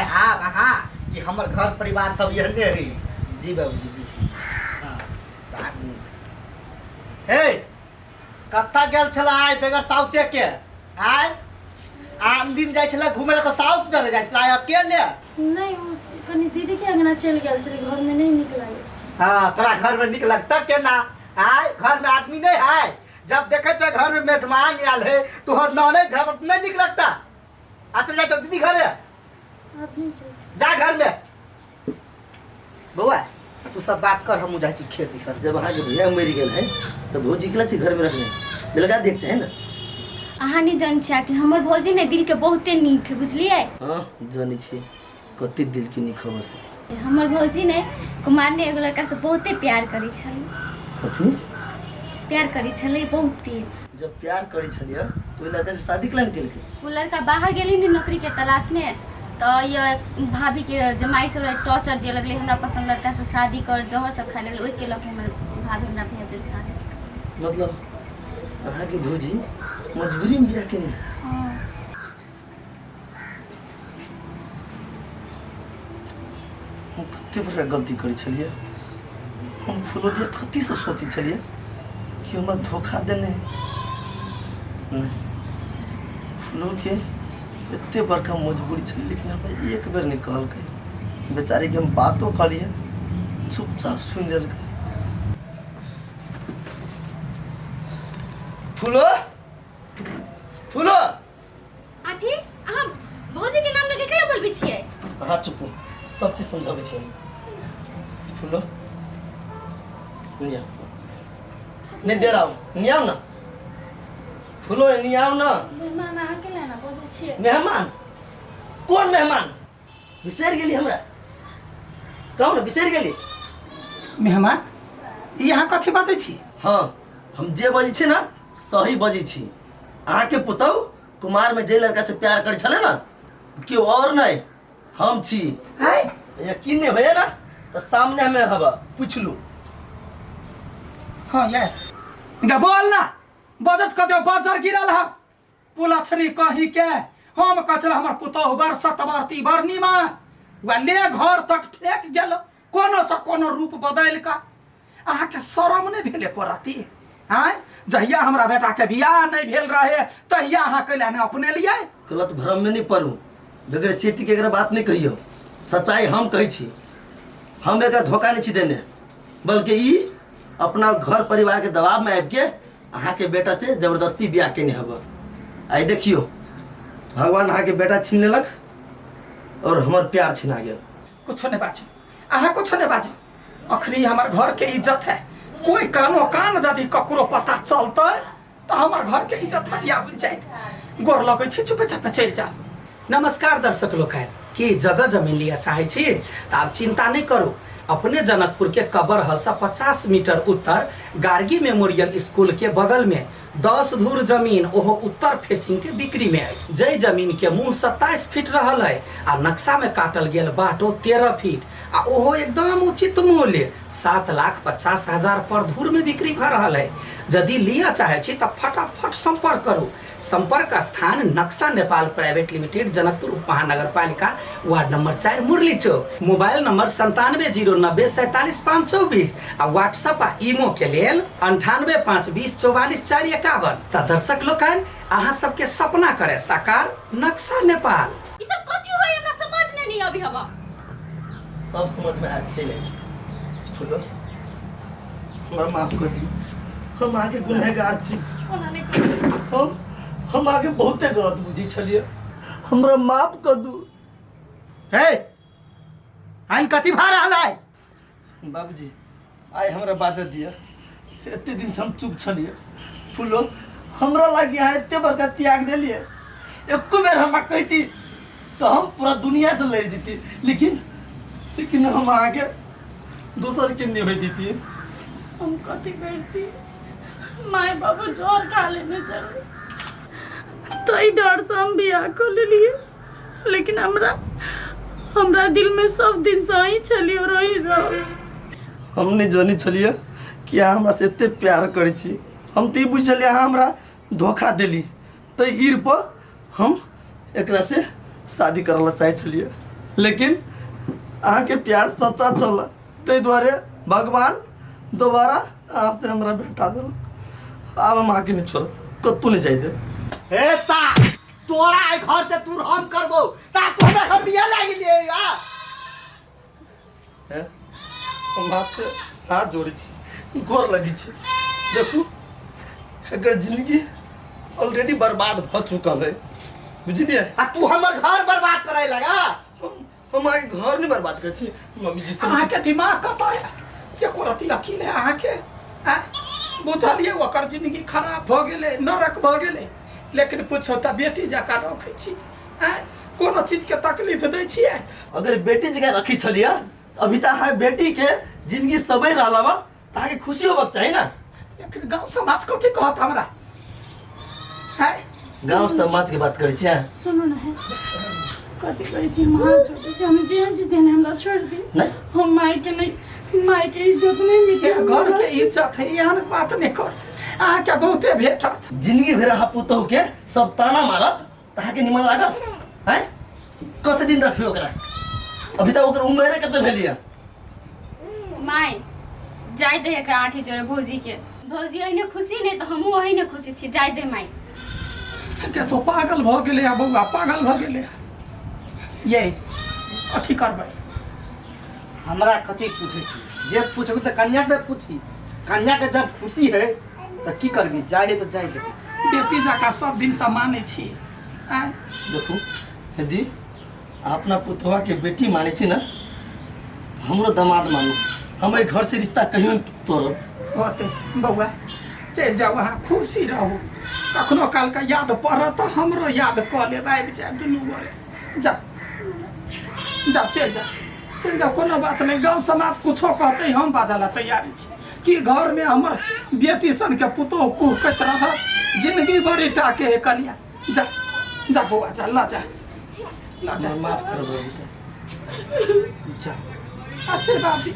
आब अहाँ कि हमर घर परिवार सब एहने है। जी बाबूजी, बुझी। हाँ, तऽ हे, कतऽ गेल छला आइ बगैर साउसे के? आइ आन दिन जाइ छला घुमै लए तऽ साउस जरे जाइ छला, आइ अकेले? नहि, ओ कनि दीदीके अंगना चलि गेल छलै, घरमे नहि नीक लागै छै। हाँ, तोरा घरमे नीक लगतऽ केना? आइ घरमे आदमी नहि है, जब देखै छै घरमे मेजमान आयल है, तोहर ननैद घर नहि नीक लगता? आ चल जाइ छौ दीदी घरे। आदमी छै। जा घरमे। बौआ, तू सब बात कर, हमहूँ जाइ छी खेत दिसन। जब अहाँके भैया मरि गेल है तऽ भौजी के छी घरमे रखने बेलगा देख चाहे ने। अहाँ नहि जानै छियै आंटी, हमर भौजी ने दिलके बहुते नीक है, बुझलियै? हाँ, जानै छियै कते दिल के नीक खबर से। हमर भौजी ने कुमार ने एगो लड़का से बहुते प्यार करै छलै। कथी? प्यार करै छलै बहुते। जब प्यार करै छलियै तऽ ओहि लड़का से शादी केला ने केलकै? ओ लड़का बाहर गेली ने नौकरी के तलाश में, तऽ ये भाभी के जमाई सब टॉर्चर दिए लगलै, हमरा पसंद लड़का से शादी कर, जहर सब खाए लगलै। ओहि के लऽ के हमर भाभी हमरा भेज देलक शादी। मतलब अहाँके भौजी मजबूरी में बियाह केने? हाँ। हम कते बड़का गलती करै छलियै। हम फूलो दिया कथी सब सोचै छलियै कि हमरा धोखा देने। नहि, फूलोके एते बड़का मजबूरी छलै, लेकिन हमरा एक बेर नहि कहलकै बेचारीके। हम बातो कहलियै, चुपचाप सुनि लेलकै। फूलो, फूलो। आठी, अहाँ भौजी के नाम लगे केला बोलबै छियै? अहाँ चुप, सब चीज समझाबै छी हम। फूलो, निया नहीं दे रहा हूँ, निया ना फूलो, निया ना। मेहमान अहाँके लेना बजै छियै। मेहमान? कोन मेहमान? बिसरि गेली हमरा? कहू ने, बिसरि गेली? मेहमान? ई अहाँ कथी बाजै छी? हाँ, हम जे बजै छी ने सही बजै छी। अहाँके पुतहु कुमार में जे लड़का से प्यार करै छलै ने, केओ और नहीं, हम छी। है? यकीन नहीं होइए ना तऽ सामने हमें हवा पूछ लू। हाँ, ये गे बोल ना, बजत कते बजर गिरल है कुलक्षणी कही के। हम कहै हमर पुतहु बड़ सतवर्ती, बड़ नीमन, वा ले घर तक ठेक गेल कोनो से कोनो रूप बदलि कऽ। अहाँके शरम नहि भेल एको रत्ती? आँय, जहिया हमरा बेटाके बियाह नहि भेल रहे तहिया अहाँ कैला नहि अपने लियै? गलत भ्रम में नहीं पड़ू, बगैर सेती के एकरा बात नहीं कहियो। सच्चाई हम कहै छी, हम एकरा धोखा नहीं छी देने, बल्कि ई अपना घर परिवार के दबाव में आबि के अहाँके बेटा से जबरदस्ती बियाह केने हब। आइ देखियो, भगवान अहाँके बेटा छीन लेलक और हमर प्यार छिना गेल। कुछो नहि बाजू अहाँ, कुछो नहि बाजू। अखनी हमर घर के इज्जत है, कोई कानो कान यदि ककरो पता चलतै तऽ हमर घर के इज्जत हजिया उड़ि जायत। गोर लगै छी, चुपे चापे चलि जाउ। नमस्कार दर्शक लोकनि, की जगह जमीन लिअ चाहै छी? तऽ आब चिंता नहि करू। अपने जनकपुर के कबर हल से 50 मीटर उत्तर गार्गी मेमोरियल स्कूल के बगल में 10 धूर जमीन, ओहो उत्तर फेसिंग के बिक्री में अछि। जै जमीन के मुंह 27 फीट रहल है आ नक्शा में काटल गेल बाटो 13 फीट, आ ओहो एकदम उचित मूल्य 7,50,000 पर धूर में बिक्री भऽ रहल है। यदि लिअ चाहै छी तऽ फटाफट संपर्क करू। संपर्क स्थान नक्शा नेपाल प्राइवेट लिमिटेड, जनकपुर उप महानगरपालिका, वार्ड नंबर 4, मुरली चौक। मोबाइल नंबर 9709047524 आ व्हाट्सएप आ ईमो के लेल 9852044451। तऽ दर्शक लोकनि, अहाँ सबके सपना करे साकार नक्शा नेपाल। ई सब कथी होय, हमरा समझ में नहीं अभी हवा। सब समझ में आबि चलि फूलो, हमरा माफ कर दियौ, हम अहाँके गुनहगार छी। ओना नहि करू। हम अहाँके बहुते गलत बुझै छलियै, हमरा माफ कर दू। हे, आइन कथी भऽ रहल है? बाबूजी, आइ हमरा बाजऽ दिअ, एते दिन से हम चुप छलियै। फूलो, हमरा लागी अहाँ एते बड़का त्याग देलियै। एको बेर हमरा कहिती तऽ हम पूरा दुनिया से लड़ि जैती, लेकिन लेकिन हम अहाँके दोसर के नहि होइ दैतियै। हम कथी करती? माय बाबू जोर खा लेने चले, तई डर से हम बियाह कर लेलिए, लेकिन हमरा हमरा दिल में सब दिन से अहीं छली और अहीं रह। हम नहि जानै छलियै कि अहाँ हमरा से एते प्यार करै छी। हम तऽ ई बुझि छलियै अहाँ हमरा धोखा देली, तऽ ईर पर हम एकरा से शादी करऽ लए चाहै छलियै, लेकिन अहाँके प्यार सच्चा छल, ताहि दुआरे भगवान दोबारा अहाँ से हमरा भेटा देलक। आब हम अहाँके नहि छोड़ब, कतहु नहि जाय देब। हे सा तोरा एहि घर से दूर हम करबो ता तू हमरा घर बियाह लागि लिए आ। हैं? हम हाथ से हाथ जोड़ै छी, गोर लगै छी। देखू, एकर जिंदगी ऑलरेडी बर्बाद भऽ चुकल है, बुझलियै? आ तू हमर घर बर्बाद करे लगा। हम अहाँके घर नहि बर्बाद करै छी मम्मी जी। अहाँके दिमाग कतऽ है? एको रति अकिल है अहाँके? आँय? बुझलियै, ओकर जिंदगी खराब भऽ गेलै, नरक भऽ गेलै, लेकिन पूछो तऽ बेटी जकाँ रखै छी। आँय, कोनो चीजके तकलीफ दै छियै? अगर बेटी जकाँ रखै छलियै, अभी तऽ अहाँ बेटीके जिंदगी सबरि रहल बा, तऽ अहाँके खुशी होबक चाही ने। लेकिन गाँव समाज कथी कहत हमरा? आँय? गाँव समाज के बात करै छियै? सुनू ने हे, कथी कहै छी, हम हाथ जोड़ै छी, हम जेहन छी तेहन हमरा छोड़ि दी। नहि। हम मायके नहि, मायके इज्जत नहि ये मिटे। घर के इज्जत है, एहन बात नहि कर, अहाँके बहुते भेटत। जिंदगी भरि अहाँ पुतहु के सब ताना मारत तऽ अहाँके निमन लागत? आँय, कते दिन रखबै ओकरा? अभी तक ओकर उमेरे कते भेल यऽ? माय, जाय दे एकरा आँठी जोड़े भौजी के। भौजी ओहिने खुशी नहि तऽ हमहूँ ओहिने खुशी छी। जाय दे माय। के तो पागल भऽ गेलै आ बौआ पागल भऽ गेलै। ये कथी करबै? हमरा कथी पूछै छी? जे पूछबी तऽ कन्या से पूछी। कन्या के जब खुशी है तऽ की करबी? जाय है तऽ जाय दे। बेटी जकाँ सब दिनसँ मानै छी। आँय? देखू यदि अहाँ अपना पुतहुआ के बेटी मानै छी ने, हमरो दामाद मानू। हम एहि घर से रिश्ता कहियो नहि तोड़ब। होते बौआ, चलि जाउ, अहाँ खुशी रहू। कखनो कालके याद पड़त तऽ हमरो याद कऽ लेब, आबि जायब दुनू गोरे। जाउ जाउ, चलि जाउ, चलि जाउ, कोनो बात नहि। गाँव समाज कुछो कहतै, हम बाजऽ लए तैयारी छी कि घरमे हमर बेटी सनके पुतोहु कुहकैत रहत जिंदगी भरि टाके है कनिया। जा जा बौआ, जा, लऽ जा, लऽ जा। माफ कर बेटा। जा। आशीर्वाद दी।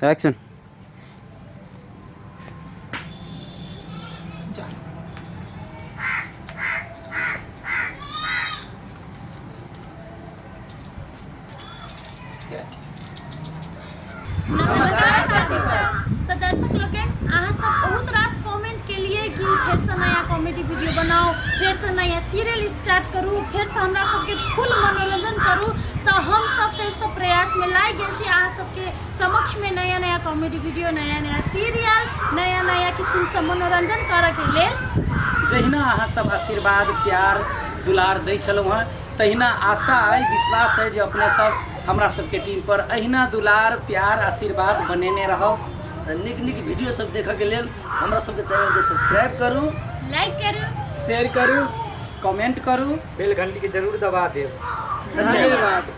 एक्शन। जा। नमस्कार साथी सब। तऽ दर्शक लोकनि, अहाँ सब बहुत रास कमेंट केलिए कि फेरसँ नया कॉमेडी वीडियो बनाउ, फेरसँ नया सीरियल स्टार्ट करू, फेरसँ हमरा सबके फुल मनोरंजन करू। तऽ हम सब फेरसँ प्रयासमे लागि गेल छी अहाँ सबके समक्षमे नया नया कॉमेडी वीडियो, नया नया सीरियल, नया नया किसिमसँ मनोरंजन करऽके लेल। जहिना अहाँ सब आशीर्वाद, प्यार, दुलार दै छलहुँ हँ, तहिना आशा अइ, विश्वास अइ जे अपने सब हमरा सबके टीम पर अहिना दुलार, प्यार, आशीर्वाद बनेने रहब। नीक नीक वीडियो सब देखऽके लेल हमरा सबके चैनलके सब्सक्राइब करू, लाइक करू, शेयर करू, कमेंट करू, बेल घंटी के जरूर दबा देब। धन्यवाद।